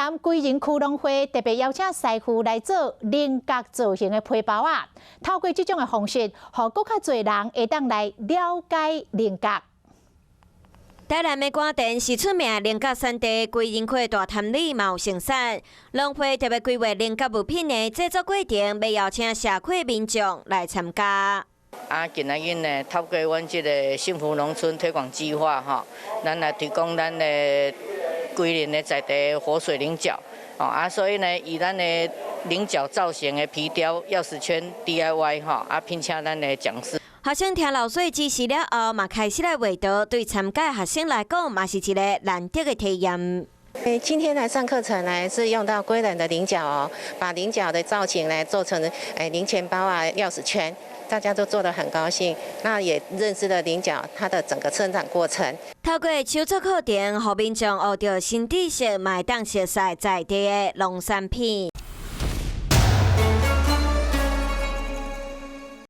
南歸仁區農會特別邀請師傅來做菱角造型的皮包仔，透過這種的方式，予閣較濟人會當來了解菱角。台南的官田是出名菱角產地，歸仁區大潭里嘛有盛產。農會特別規劃菱角物品的製作過程，欲邀請社區民眾來參加。啊，今仔日呢，透過阮這个幸福農村推廣計劃，吼，咱來推廣咱的歸仁的在地活水菱角，哦啊，所以呢，以咱的菱角造型的皮雕、鑰匙圈 DIY，吼，啊，聘請咱的講師。學生聽老師指示了後，嘛開始來畫圖，對參加學生來講，嘛是一个難得的體驗。今天來上課程呢，是用到歸仁的菱角哦，把菱角的造型來做成零錢包啊、鑰匙圈。大家都做得很高興，那也認識了菱角它的整個生長過程。透過手作課程，予民眾學著新知識，嘛會當熟悉在地的農產品。